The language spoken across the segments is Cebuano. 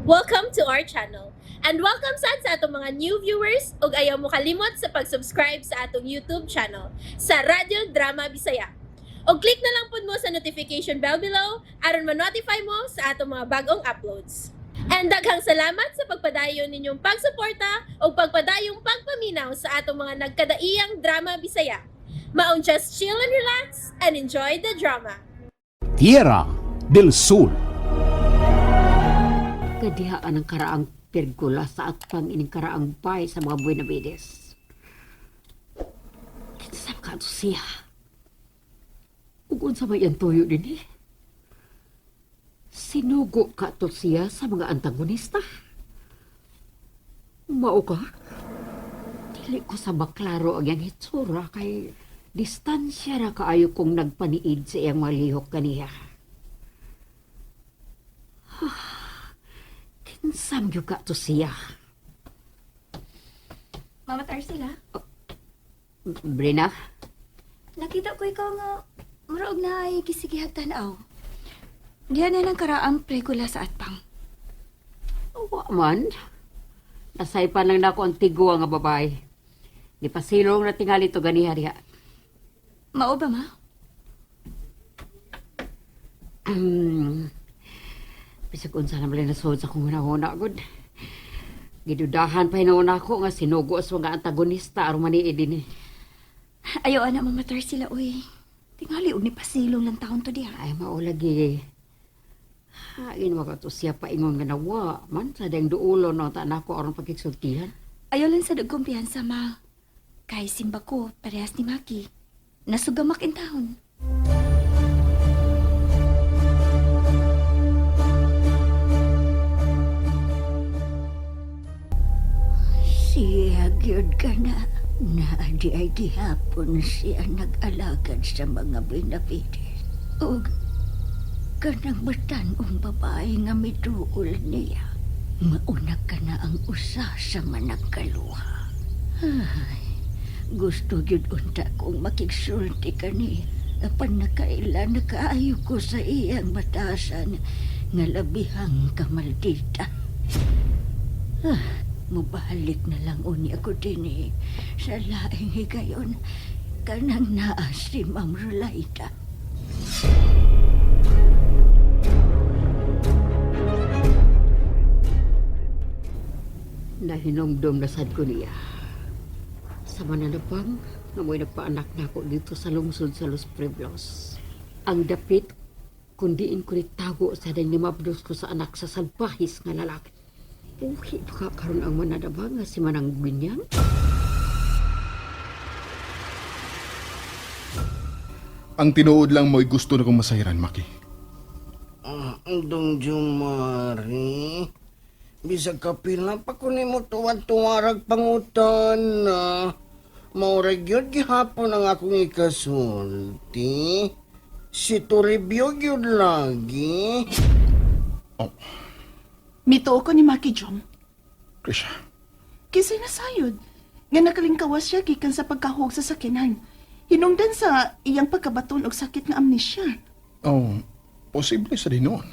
Welcome to our channel. And welcome sad sa atong mga new viewers ug ayaw mo kalimot sa pag-subscribe sa atong YouTube channel sa Radyo Drama Bisaya. Og click na lang pud mo sa notification bell below aron ma-notify mo sa atong mga bagong uploads. And daghang salamat sa pagpadayon ninyong pagsuporta ug pagpadayong pagpaminaw sa atong mga nagkadaiyang drama Bisaya. Maong just chill and relax and enjoy the drama. Tierra del Sol. Kadihaan ang karaang pergola sa atpang ining karaang bay sa mga Buenavides. Kinsa ka ato siya? Ug unsa may iyang tuyo din eh? Sinugo ka to siya sa mga antagonista? Mao ka? Dili ko sa maklaro ang iyang hitsura kay distansya ra kaayo kong nagpaniid sa iyang mga lihok kaniya. Kinsam gyud ka to siya. Mama Tarsila, Brina, nakita ko ikaw nga muraog na ay gisigihag tanaw. Diyan na ng karaang pregula sa atpang. wa man. Nasaypan lang nako ang tigwa nga babae. Gipasilong na tingali to ganiha diha. Mao ba, ma? Bisag unsa na malay nasuod sa akong hunahuna gud. Gidudahan pa hinuon ako nga sinugo sa mga antagonista aron maniid dinhi. Ayaw ana, Mama Tarsila, uy. Tingali og ni pasilong lang taon to diha. Ay mao lagi. Hain wa ka to siya paingon nga nawa man sa dayang duulo no ta nako aron pagkigsultihan. Ayaw lang sa kumpiyansa, ma. Kay simba ko, parehas ni Maki. Nasugamak in taon. Siya gyud ka na. Naadi ay gihapon siya nag-alagad sa mga Benavides. Og kanang batan-ong babae nga miduol niya. Mauna ka na ang usa sa managkaluha. Ay, gusto gyud unta kong makigsulti kani. Apan nakaila na kaayo ko sa iyang batasan nga labihang kamaldita. Mubalik na lang uni ako dinhi sa laing higayon kanang naa si Ma'am Rolaida. Nahinumdum na sad ko niya. Sa mananapang, nga mo'y nagpaanak na ako dito sa lungsod sa Los Pueblos. Ang dapit, kundiin ko ni tago sa dahil nimabdos ko sa anak sa salbahis nga lalaki. Uhi pa ka karon ang mananabang nga si Manang Binyang? Ang tinuod lang mo'y gusto na kong masahiran, Maki. Ah, Dong Jumari, bisag kapila pa ko nimo tuwad-tuwarag pangutan na. Maurag gyud gihapon ang akong ikasulti. Si Toribio gyud lagi. Oh, Mituo ko ni Maki Jom. Krisha. Kinsay nasayod. Nga nakalingkawas siya gikan sa pagkahog sa sakyanan. Hinungdan sa iyang pagkabaton og sakit nga amnesia. Oh, posible sa din noon.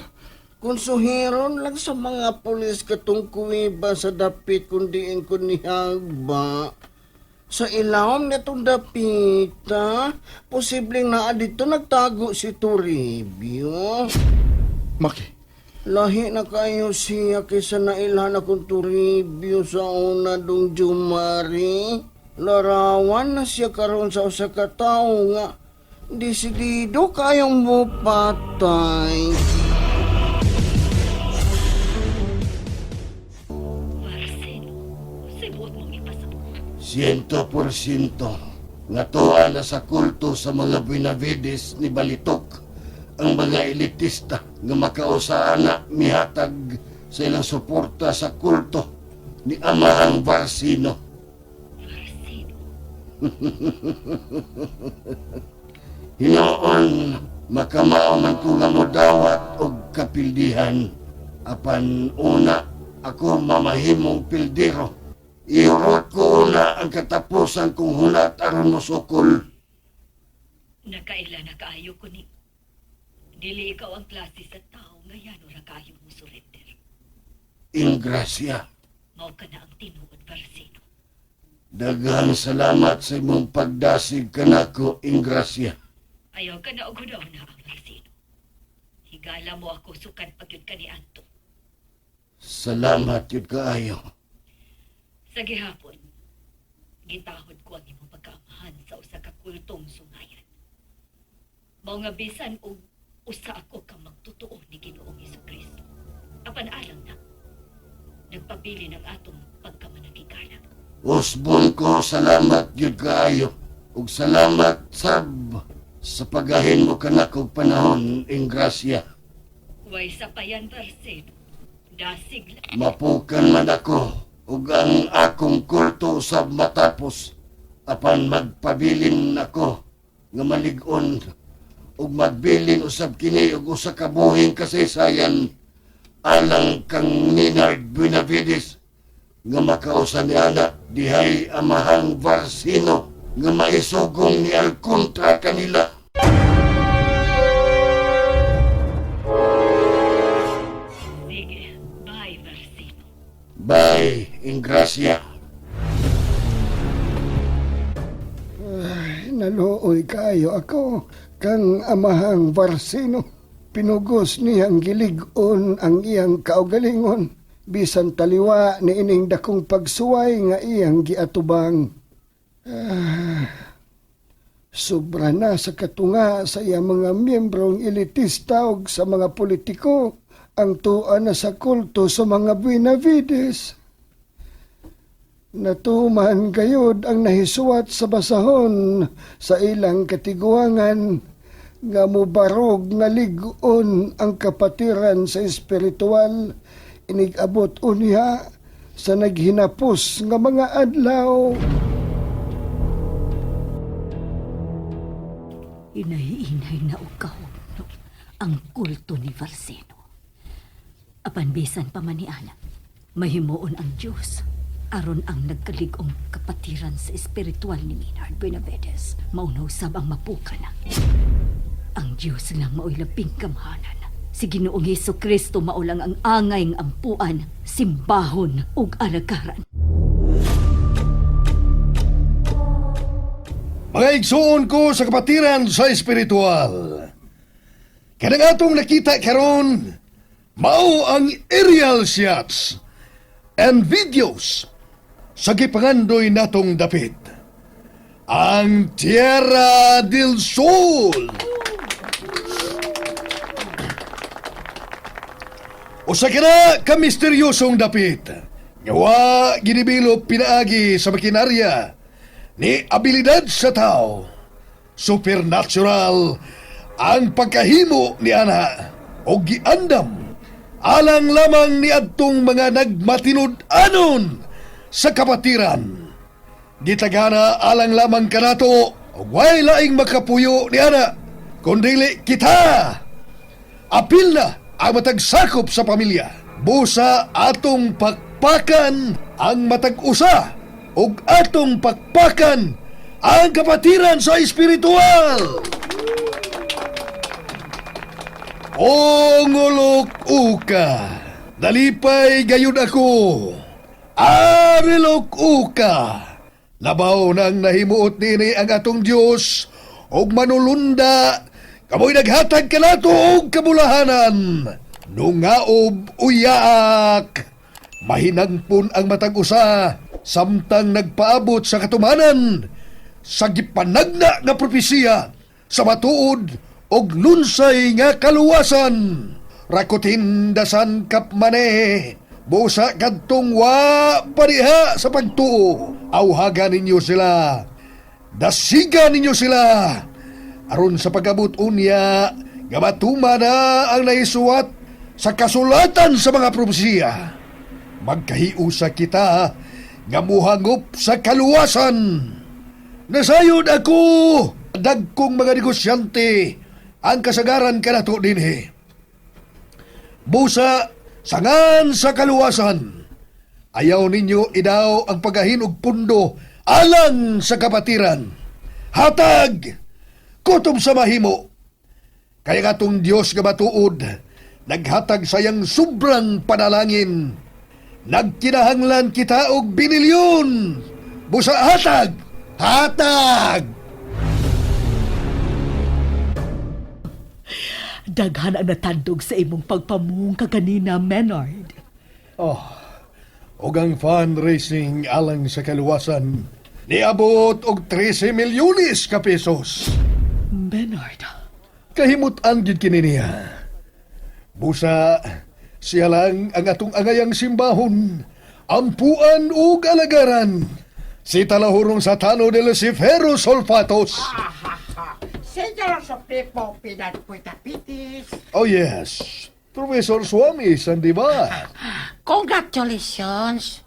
Konsuhiron lang sa mga pulis katong kuwiba sa dapit kung diin ko nihagba. Sa ilawom nitong dapita, posibleng naa dito nagtago si Toribio. Maki, Lahi na kayo siya kaysa nailhan akong Toribio sa una dong Jumari. Larawan na siya karon sa usa ka tawo nga desidido kayong mupatay. 100% nga tuwa na sa kulto sa mga Benavides ni Balitok ang mga elitista nga makausaan na mihatag sa ilang suporta sa kulto ni Amahang Barsino. Hinoon, makamao man ko nga modawat og kapildihan. Apan una, ako mamahimong pildero. Iurot ko una ang katapusan kong hunat aron mosukol. Nakaila na kaayo ko ni. Dili ikaw ang klase sa tao nga yano ra kaayo mo surrender. Ingrasya. Mao ka na ang tinuod, Barsino. Daghang salamat sa imong pagdasig kanako, Ingrasya. Ayaw ka na og na, Barsino. Higala mo ako sukan pagyud ka ni Anto. Salamat yun kaayo. Sa gihapon, gitahod ko ang imong pagkaamahan sa usa ka kultong sungayan. Mao nga bisan og usa ako ka magtotoo ni Ginoong Hesukristo. Apan alang na, nagpabili ng atong pagkamanakikala. Usbon ko, salamat yun kaayo. Ug salamat sab sa pagahin mo kanako og panahon, Ingrasya. Way sa payan, Barcelo. Dasig lang. Mapukan man ako ug ang akong kulto usab matapos apan magpabilin ako nga malig-on ug magbilin usab kini og usa ka buhing kasaysayan alang kang Ninard Benavides nga makausa ni ana dihay amahang Varsino nga maisugong ni Alcontra kanila. Sige, bye, Barcelo. Bye, Ingracia. Ay, naluoy kayo ako kang amahang Varsino. Pinugos niyang gilig-on ang iyang kaugalingon. Bisan taliwa ni ining dakong pagsuway nga iyang giatubang. Ah, sobra na sa katunga sa iyang mga miyembrong elitista og sa mga politiko ang tuwa na sa kulto sa mga Buenavides. Natuman gayud ang nahisuwat sa basahon sa ilang katiguangan nga mubarog nga lig-on ang kapatiran sa espiritual inigabot unya sa naghinapos nga mga adlaw. Inay-inay na og kahugno ang kulto ni Varseno. Apan bisan pa man ni Ana, mahimuon ang Diyos aron ang nagkalig-ong kapatiran sa espiritual ni Maynard Benavides. Maunaw sab ang mapuka na. Ang Diyos lang mao'y labing gamhanan. Si Ginoong Heso Kristo mao lang ang angay ng ampuan, simbahon ug alagaran. Mga igsuon ko sa kapatiran sa espiritual. Kanang atong nakita karon, mao ang aerial shots and videos sa gipangandoy natong dapit. Ang Tierra del Sol. Usa kana ka misteryosong dapit. Nga wa ginibilop pinaagi sa makinarya ni abilidad sa tao. Supernatural ang pagkahimo ni ana o giandam alang lamang ni adtong mga nagmatinud-anon sa kapatiran. Gitagana alang lamang kanato ug way laing makapuyo ni ana kundili kita. Apil na ang matag sakop sa pamilya. Busa atong pakpakan ang matag usa ug atong pakpakan ang kapatiran sa espiritual. O ngulok uka, dalipay gayud ako. Arilok uka, labaw nang nahimuot nini ang atong Dios og manulunda kamoy naghatag kanato og kabulahanan. Nungaob uyaak, mahinangpon ang matag usa samtang nagpaabot sa katumanan sa gipanagna nga propesiya sa matuod og lunsay nga kaluwasan. Rakutin dasan kapmane, busa kadtong wa pariha sa pagtuo. Awhaga ninyo sila, dasiga ninyo sila. Aron sa pag-abot unya, nga matuma na ang naisuwat sa kasulatan sa mga propesiya. Magkahiusa kita nga muhangop sa kaluwasan. Nasayod ako, dagkong mga negosyante, ang kasagaran kanato dinhi. Busa, sangan sa kaluwasan. Ayaw ninyo idaw ang pagahin og pundo alang sa kapatiran. Hatag, kutob sa mahimo. Kaya nga tong Diyos nga matuod, naghatag sayang sobrang panalangin. Nagkinahanglan kita og binilyon. Busa hatag! Hatag! Daghan ang natandog sa imong pagpamung kaganina, Menard. Oh, og ang fundraising alang sa kaluwasan niabot og 13 milyones ka pesos. Menard, Kahimutan gid kini niya. Busa siya lang ang atong angayang simbahon, ampuan ug alagaran. Si talahurong Satano de Lucifero Solfatos. Senyor Sopipo Pinagpuitapitis. Oh yes, Professor Swami Sandivar. Congratulations!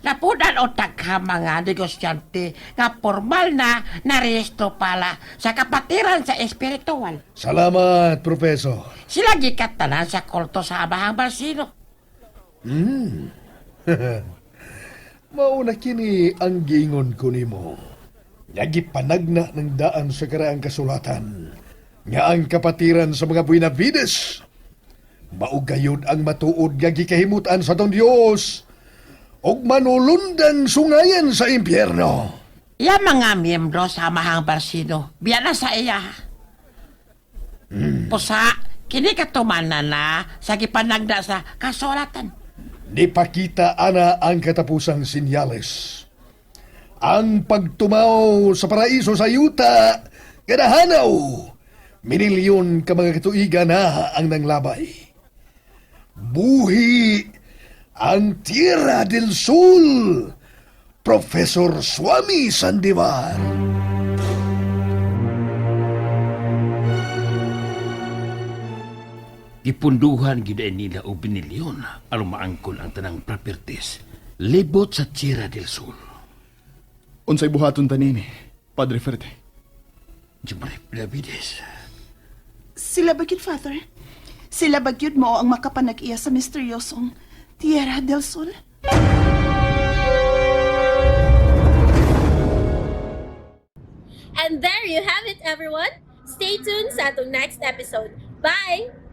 Napunan o tagha mga negosyante nga formal na narehistro pala sa kapatiran sa espiritual. Salamat, Professor. Sila gikatanan sa kulto sa Amahang Barsino. Mauna kini ang giingon ko nimo. Nga gipanagna ng daan sa karaang kasulatan. Nga ang kapatiran sa mga Buenavides. Mao gayud ang matuod nga gikahimutan sa tong Dios. Og manulundang sungayan sa impyerno. Iya mga miyembro sa Amahang Barsino, biya na sa iya. Pusa, kini katumanan na sa gipanagna sa kasulatan. Nipakita ana ang katapusang sinyales. Ang pagtumaw sa paraiso sa yuta, ganahanaw, minilyon ka mga katuigan na ang nanglabay. Buhi ang Tierra del Sol, Professor Swami Sandivar. Gipunduhan gid ay nila og binilyon aron maangkon ang tanang properties libot sa Tierra del Sol. Unsay buhaton ta nini, Padre Ferte? Jumare Benavides. Sila ba gyud, Father? Sila ba gyud mo ang makapanag-iya sa misteryosong Tierra del Sol? And there you have it, everyone. Stay tuned sa atong next episode. Bye!